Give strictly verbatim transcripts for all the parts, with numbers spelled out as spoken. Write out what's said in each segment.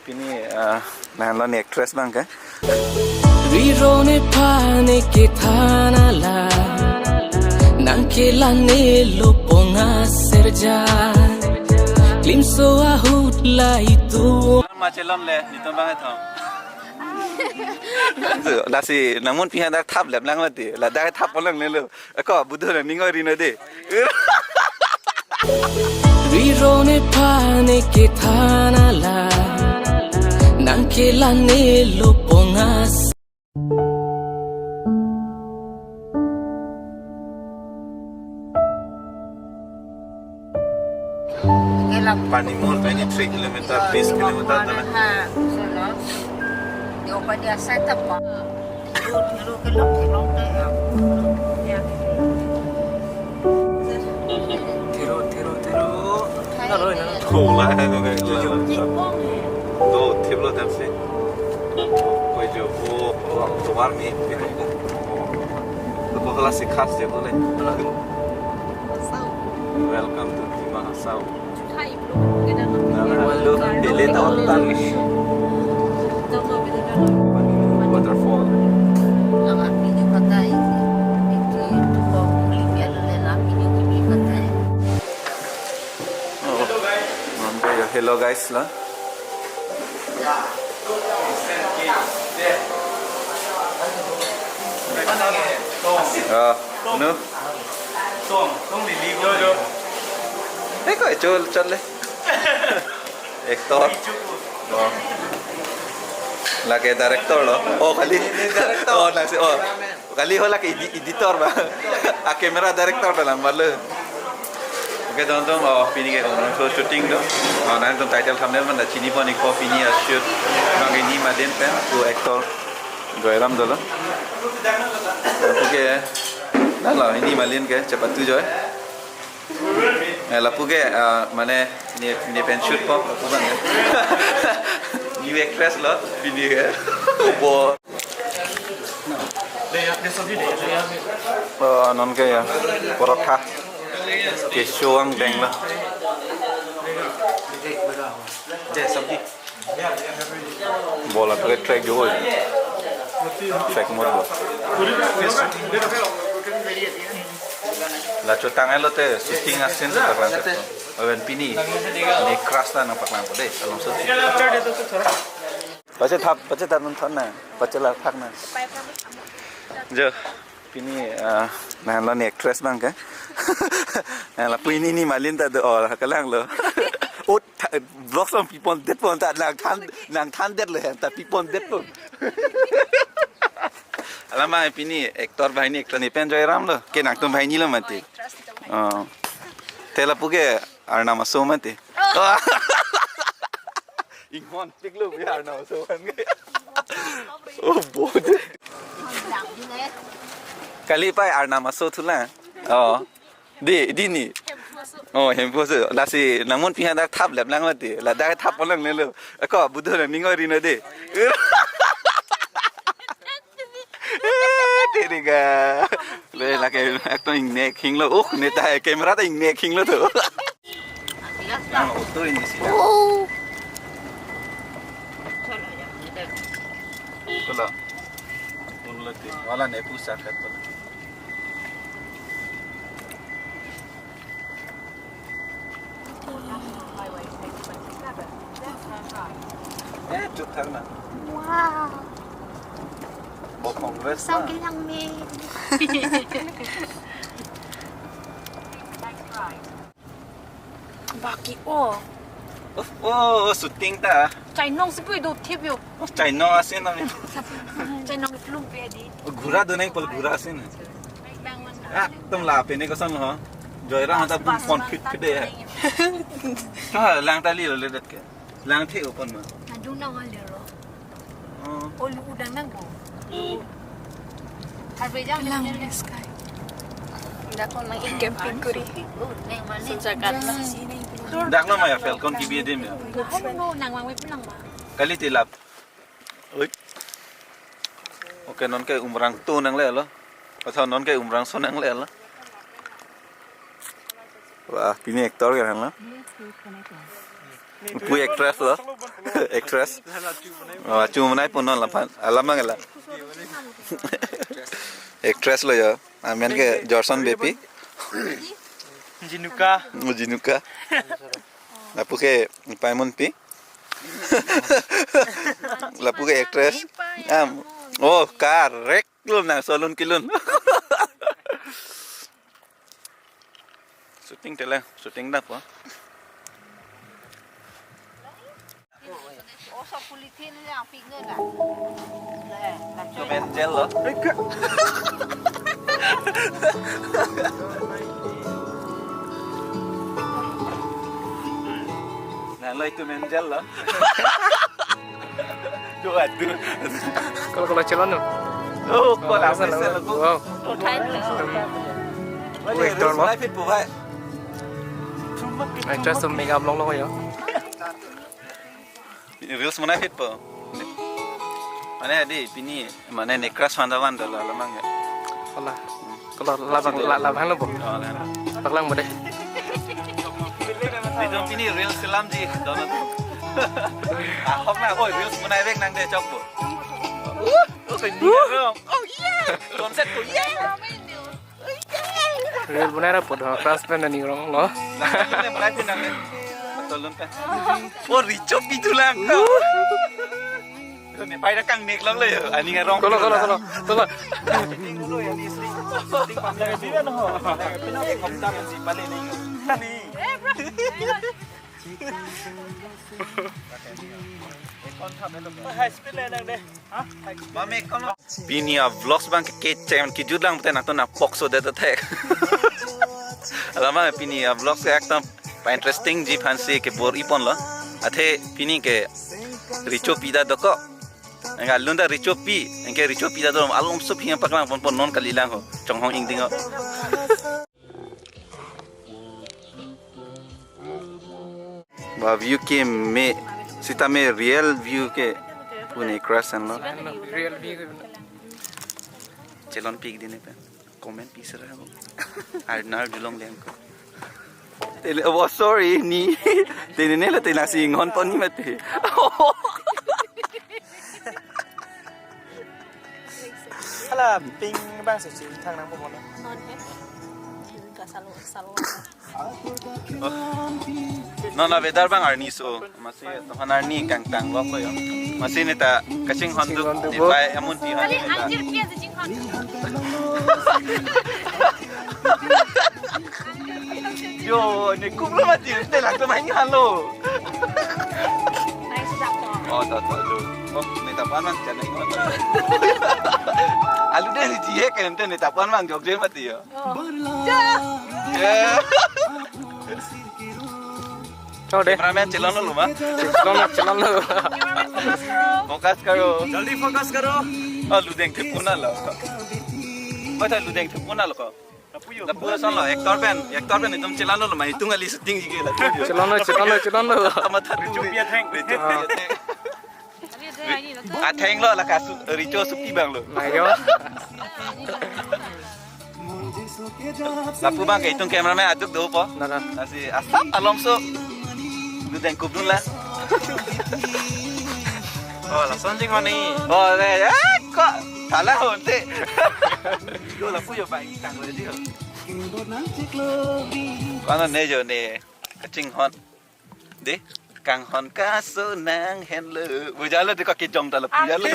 Pini, ah, nang lo ni actress abang ke? Riro ne phane ke thana la, nang ke la ne lo ponga serja. Klimso ahut la itu. Ma chelom le, nitum abang ethom. Lasi nang mun pihan dak thap lep lang mati. La dak thap polang ne lo. Ako budu na ning ori na de. Riro ne phane ke thana la, nang ke la ne lo ponga. Panimur twenty-three kilometer, bis kilometer tana. Ha, sono. Yo pa dia sa tapa. Thero, thero ke long, thero ke ya. Thero, thero, thero. Nalo, nalo. Thola hai, thola hai. To thip lo tap se. Koi jo, o, o, tovar me, me to ko. To ko kala se khas je bole. Welcome to Dima Hasao. Hello, Delhi ta utan. Waterfall. Oh, hello guys la. Ah, nu. Eh, koi chol chol le. Actor. Oh. Lake director lo. Oh, kali. Director. Oh, nasi. Oh. Kali ho lake edi-, editor ba. A camera director ba lang malu. Oke, teman-teman, oh, pini ke kong so shooting do. Oh, nangtum title thumbnail man da chini pon ikpo pini a shoot. Nang ini Malin pen, tu actor. Joyram dolo. Oke. Nalo, ini Malin ke, cepat tu Joy. Eh, lapu ke, ah, mane, ne, ne pen shoot po, lapu bang. New actress lo, pini ke. Bo. Oh, non ke ya, porotha. Kecho angdeng lo. Bola pakai track jo. Track mode bo. La chotang lo te shooting asin se paklang ke. Aven pini. Ne crush ta nang paklang ko de. Along so. Pache thap, pache thap nang thon na. Pache la thak na. Jo. Pini, ah, nang lo ni actress abang ke? Nang lapu ini ni Malin ta do, oh, kalang lo. Oh, tha-, vlog song pipon det pon ta nang than, nang than det lo hem ta pipon det pon. Alama pini actor banghini actress ni pen Joyram lo. Ke nangtum banghini lo mati. Oh. Te lapu ke Arnam aso mati. Inghon tik lo bi Arnam aso kan ke. Oh, bo de. Kali pai Arnam aso thu la. Oh. Di, di ni. Oh, Hemphu aso. Lasi nang mun pihan dak thap lep lang mati. La dak thap polang ne lo. Ako budu na ning ori na de. Tiri ga. Le lake actor ingnek hing lo. Uh, ne ta camera ta ingnek hing lo tu. Nang auto ini sih. Oh. Kola. Unlati. Wala ne pusat kat kola. Eh, cut thang na. Wow. Bo Congress Sao na. Kilang me. Baki o. Oh, oh, shooting ta. Chainong si pui do thip yo. Oh, chainong asin na mi. Chainong plum pe di. Oh, ghura do nang pol ghura asin na. Ah, tum la pe ne koson ho. Joyram ta bas, pon bas, phit phit de. Bas. Ha, lang ta li lo le det ke. Lang the open ma. Adung nang hal dero. Oh. Oh, lu udang nang bo. Harvey jam lang ni sky. Dak ko nang camping kuri. Sejak Jakarta. Dak nama ya Falcon Kibi adim ya. Ano no nang wang wep nang ma. Kali tilap. Oi. Oke, non ke Umrang tu nang le lo. Atau non ke Umrangso nang le lo. Wah, pini actor kan lo. Pu actress lo. Actress. Oh, achu monai pon non laphan. Alam mang la. Actress lo yo. Amen ke Jorson Beypi. Jinuka. Oh, Jinuka. Lapu ke Paimon Pi. Lapu ke actress. Am. Oh, correct. Lun nang solun kilun. Shooting tele, shooting dak po. Itu main gel lo. Nah, lo itu main gel lo. Duh, aduh. Kalau, kalau chelon tu. Oh, kok lama sih lagu. Wow. Actor lo. Actress tu makeup long long yo. Reels monai phit po. Mane adi pini mane ne crush handa wan dolo alamang ya. Ola. Kalau labang la- labang lo po. Oh, la. Paklang mo deh. Di dong pini reels selam ji dolo. Ahok na, oh, reels monai vek nang deh chok po. Oh, ini dong. Oh, yeah. Konsep ko, yeah. Reel bonai ra po do crush pen ani rong lo. Nang ni monai phit nang ni. Tolun kan. Oh, Richopi tu lang ko. Ni pai da kang mek lang le. Ani ngarong. Kolo, kolo, kolo. Kolo. High speed le nang deh. Mame kono. Pini a vlogs bang ke kechem kijut lang pute nangtum na pokso det thek. Alama pini a vlogs ke ekdom pa interesting ji aphansi kebor-i ponlo. Athe pini ke Richopi ta dokok. Anke alun ta Richopi, anke Richopi ta do alom sup hiang paklang pon pon non kali lang ho. Chonghong ingding ho. Ba view ke me, sitame real view ke pu ne crush anlo. Real view. Chelon pik dine pen. Comment pi sera ko. Arnar julong leng ko. Tele, oh, sorry, ni. Tene ne la tena si ngon pon ni mati. Hala ping bang si si thang nang pon. Non he. Ka salo, salo. Oh. Non a weather bang arni so. Masi tohan arni kangtang lo ko yo. Masi ne ta kachinghon duk, ne pai amun pi hon ne ta. Yo, ne kum lo mati, ne lang to main halo. Oh, to, to, to. Oh, ne ta pan man chan nai. Alu deh ji he kan ne ta pan man jok je mati yo. Yeah. Chau deh. Cameraman chelon lo ma? Chelon lo, chelon lo. Focus karo. Jaldi focus karo. Oh, Ludeng thepuna lo. Oh, ta Ludeng thepuna lo ko. Lapu ason lo, actor pen, actor pen itum chelon lo ma, itum ali shooting ji ke la. Chelon lo, chelon lo, chelon lo. Amat thatu. Richopi atheng. Richopi atheng. Atheng lo la kasu, Richo supi bang lo. Ayo. Lapu bang ke itum cameraman aduk do po. Nara. Asi asap alom so. Ludeng kup dun la. Oh, lason jinghon ni. Oh, ne, ya, kok. Salah honte. Yo, lapu yo bang tang lo ji. Kono ne jo ne. Kachinghon. Deh, kanghon kaso nang henlo. Bujalo deh kaki jong dalo bujalo.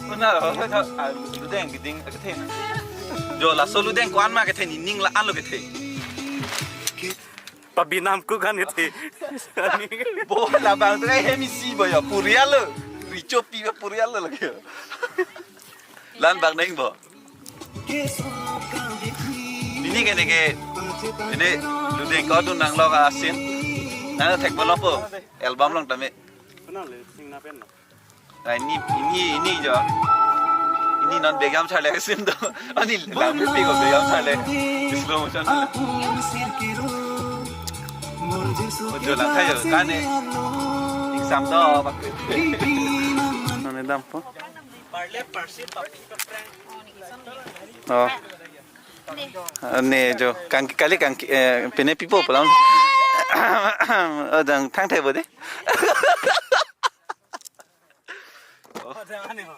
Mana lo, Ludeng keding kethe. Jo laso Ludeng ko-an ma kethe ni ning la-an lo kethe. Pabinam ku kan kethe. Bo labang tu kai hemi si bo ya purial lo. Richopi ba purial lo lagi. Lan bang neng bo. Ini kene ke, ini Ludeng ko dun nang lo ka scene. Nang thek bolo po album long tame. Kenal le sing na pen lo. Nah, ini ini ini jo. Ini non begam charle scene do. Ani lam pi ko begam charle. Slow motion. Ojo lang kayo kane. Exam do bak. Nang dam po. Parle parsi papi paprang. Oh. Ne jo kang kali kang eh, pine pipo pulang. Odang thang thai bodi.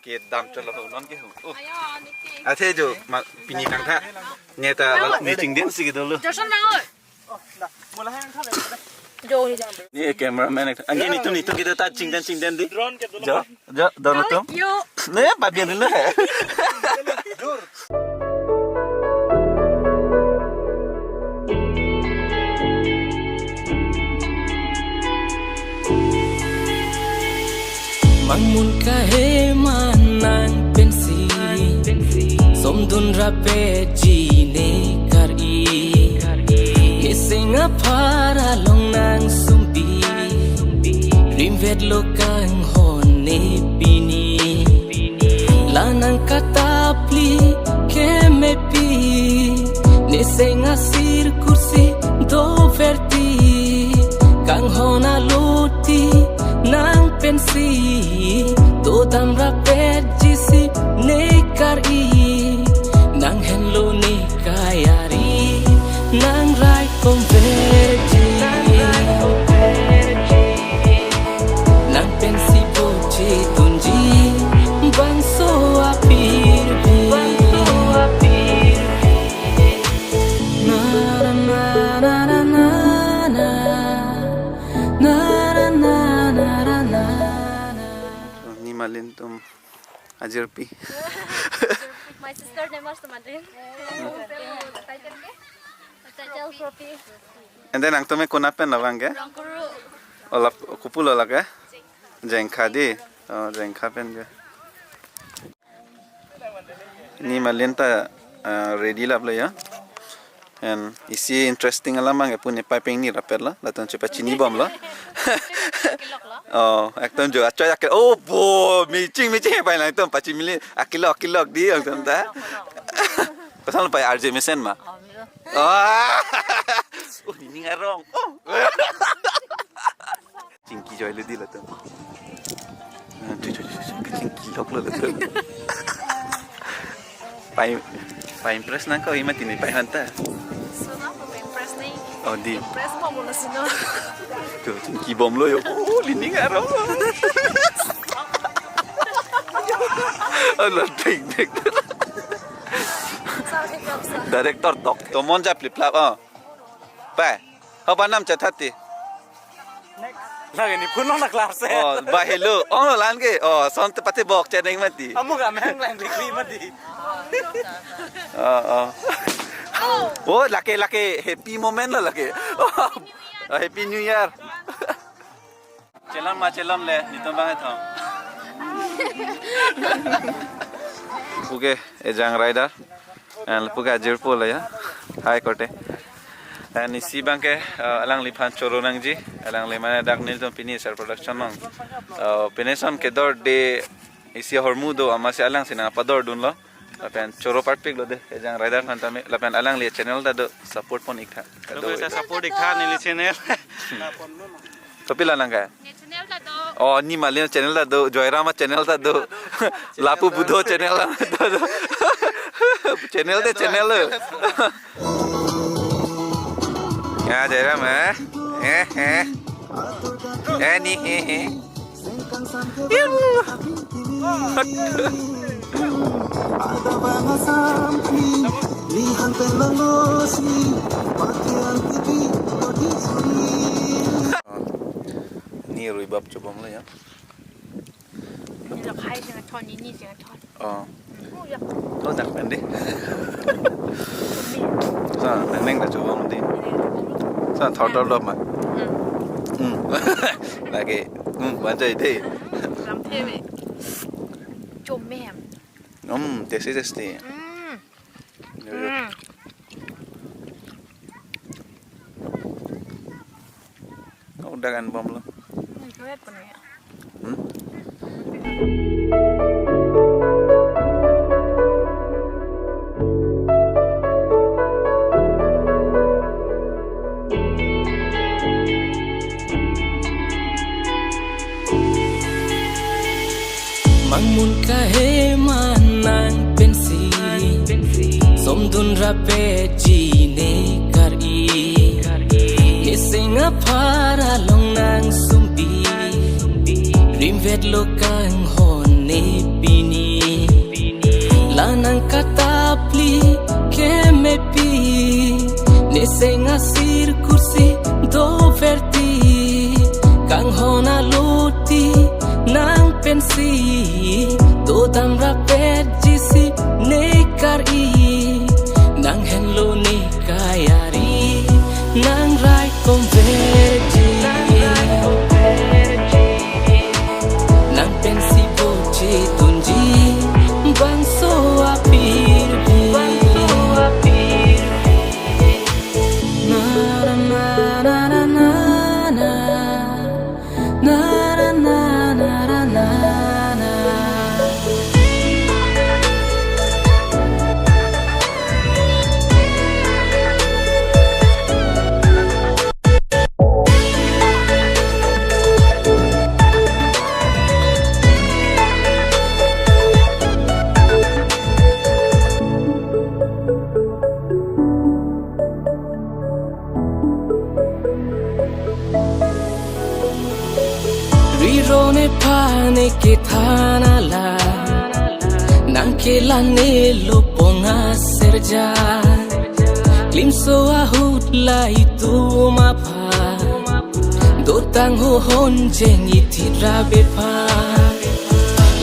Ke dam cholo ho non ke ho. Oh. Athe jo ma pini nang tha. Ne ta ni chingden si ke dolo. Joshua mang oi. Jo ni. Ni cameraman ek. Angge ni tu ni tu kita ta chingden chingden di. Jo jo don tu. Yo. Ne pa bian na hai. Mangmun kahe manang pensi, somdun rapet ji ne kar-i. Neseng aphar along nang sumpi, rimvet lo kanghon ne pini. La nang katapli kemepi, neseng asir kursi doverti, kanghon aloti nang pensi, dodam rapet ji si ne kar-i, nang henlo ne kayari, nang rai komverji. Nang pensi boche tunji, bangso apirbi. Na, na, na, na, na, na. Na, na, na, na, na, na, na. Ni Malin tum ajirpi. My sister name is Malin. Title ke? Title Propi. And then nangtum ke konat pen labang ke? Rongkuru. Olap kupu lo lake? Jengkha di. Oh, Jengkha pen ke. Ni Malin ta ah, ready lap lo ya. And isi interesting alam abang ke pune piping ni rapet lo. Latum chepa chini bom lo. Oh, ekdom jo achoi akel. Oh, bo, miching miching pai lang tum pachi mili. Akilok akilok di ekdom ta. Pasal pai R J Mesen ma. Oh. Oh, ni arong. Oh. Chingki joi lo di latum. Ah, chu, chu, chu, chu, chingki lok lo latum. Pai, pai impress nang ko ima tini pai hanta. Suna ko impress nahi. Oh, di. Impress mo mo na sino. Chu, chingki bom lo yo. Oh, lining arong. Oh, lo, ding, ding. Director tok. Tomon ja plip plap, oh. Pai. Ho banam chathat ti. Lagi ni phun long na class eh. Oh, ba hello. Oh, lan ke. Oh, son te pati bok cheneng mati. Amu ga meng lang likli mati. Oh, oh. Oh, lake lake happy moment lo lake. Oh, happy new year. Chelam ma chelam le, nitum bang ethom. Puke ejang rider. And puke ajirpo la ya. Hi korte. And isi bang ke uh, alangliphan choro nangji. Alangli mane dak nelitum pini Sir Production nang. Uh, pini son kedor de isi hormu do amatsi alangsi nangpador dunlo. Lapen choro parpik lo de. Ejang rider nang tame. Lapen alangli channel ta do support pon ik tha. Lo ke sa support ik tha neli channel. Kopi la nang ke? Ne channel ta do. Oh, ni Malin channel ta do, Joyram channel ta do. Lapu Budho channel ta do. Channel de channel lo. Ya, Joyram eh. Eh, eh. Eh, ni, eh, eh. Ni ruibap chobom lo ya. Ni lo khai sing thon, ni ni sing thon. Oh. Oh, ya. Oh, dak pen di. Sa, neng neng ta chobom di. Sa, thor thor dop ma. Hmm. Lagi, hmm, manjai de. Lam the me. Chom me hem. Hmm, tasty, tasty. Hmm. Yo, yo. Hmm. Oh, udah kan bom lo. Hmm, kawet pun ya. Hmm? Mangmun kahe manang pensi, som Tun rapetji ne kar-i, ne seng aphar along nang sumbi. Rimvet lo kanghon ne pini, la nang katapli kemepi. Ne seng asir kursi doverti, kanghon aloti nang pensi. Dodam rapetji si ne kar-i, nang henlo ne kayari, nang rai komverji, nang pensi boche tunji bangso apirbi. Riro nephan ne kethan alam, nang kelang ne lo pong aserja. Klimso ahut la itum aphan, dotang ho honjeng ithit rabe phan.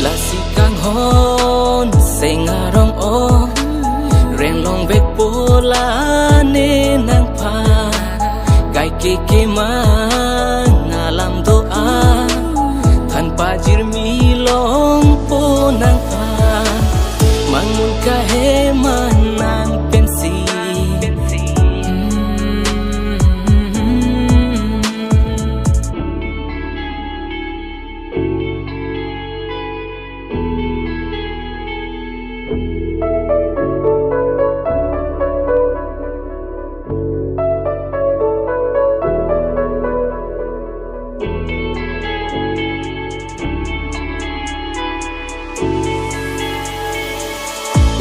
Lasi kanghon seng arong-ong, renglong vekpo la ne nangphan. Kaike kemang alam do-an, than pajirmi longpo nangphan. Mangmun kahe man nang pensi.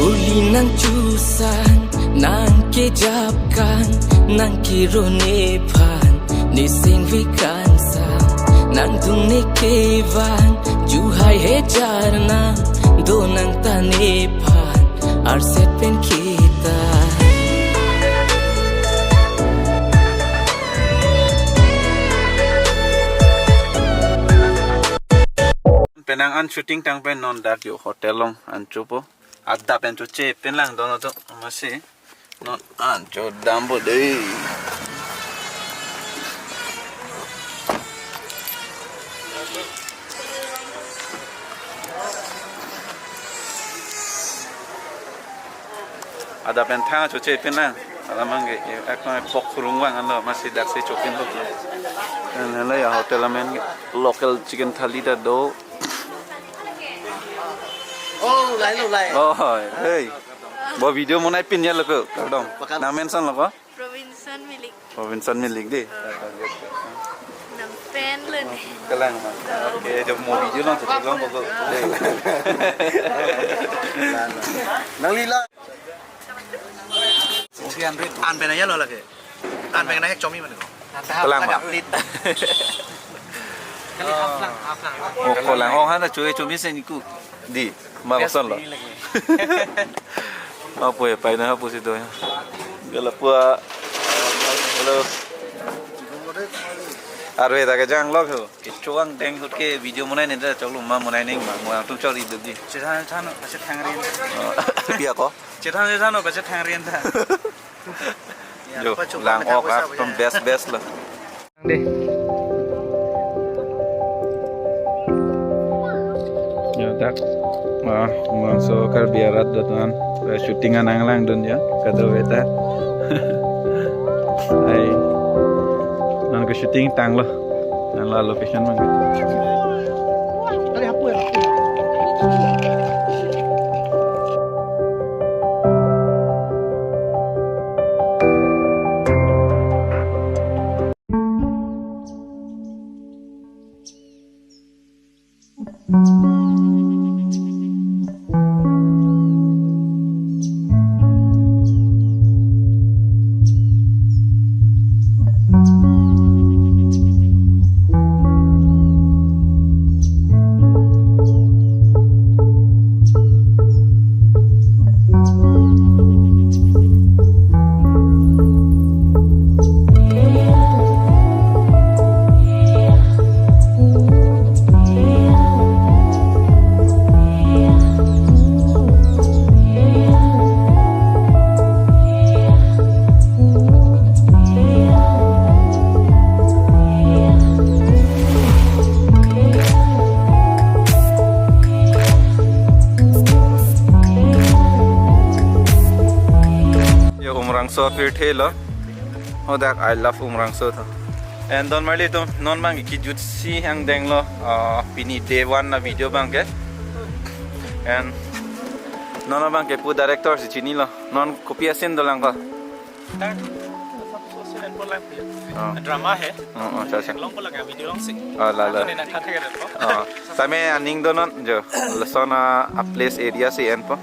Uli nang chusan, nang kejapkan, nang kiro nephan, ne seng vekansam, nang dung ne kevang, juhai hejar nang, do nang ta nephan, arset pen kita. Penang an shooting tang pen non dak yo hotel along an chopo. Adap pen choche pen lang dono to masi. Non an chodampo dei. Adap pen thang choche pen lang. Alamang ke ek nang pok khurung vang anlo masi dak si chopinlo. An la ya hotel amen ke local chicken thali ta do. Oh, lai lo, lai. Oh, hey. Bo video monai pin ya lo ko, kardom. Pakan. Nang mention lo ko? Robinson Milik. Robinson Milik dei. Nang fan lo ne. Kalang ma. Oke, jo mo video long, long ko. Nang lila. An pen ya lo lake. An pen na hek chomi man ko. Kalang ma. Kali haplang, haplang. Oh, kalang. Oh, hana chomi chomi se niku. Dei, ma koson lo. Ini lagi. Apa ya, pai na hapu si do ya. Gala pua. Hello. Arve ta kejang lo ho. Kechuang deng hut ke video monai ne da choklo ma monai neng ma mo atum chok ri dei. Chethan chethan no, chethan rin. Oh, pia ko? Chethan chethan no, chethan rin ta. Jo, lang ok atum best best lo. Dei. Ya, dak. Wah, bangso Karbi arat do-an. Shooting an nanglangdun ya, kadokave ta. Ai. Nang ke shooting tanglo. Nang la location mang. Pirthe lo. Hadak I love Umrangso tho. And don marli atum, non abang kejutsi angdeng lo, ah, pini day one na video abang ke. And non abang kepu director si chinilo. Non kopi a-scene dolang ko? Tar, social and polite. Oh. Drama hai. Oh, oh, acha, acha. Long ko lage video long si. Oh, lalo. Ako ni nang thathe ka po. Oh. Tame aning do non jo. Lason a-place area si enpo.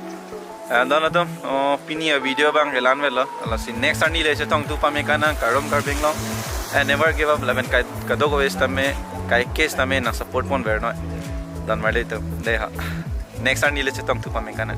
Ah, don atum, oh, pini a-video abang ke la-an avelo. Lasi next arni le chetongthu pame kanang, Kardom Karbi Anglong. And never give up, lapen kai kadokave sitame, kaike sitame nang support ponver noi. Don marli atum, dei ha. Next arni le chetongthu pame kanang.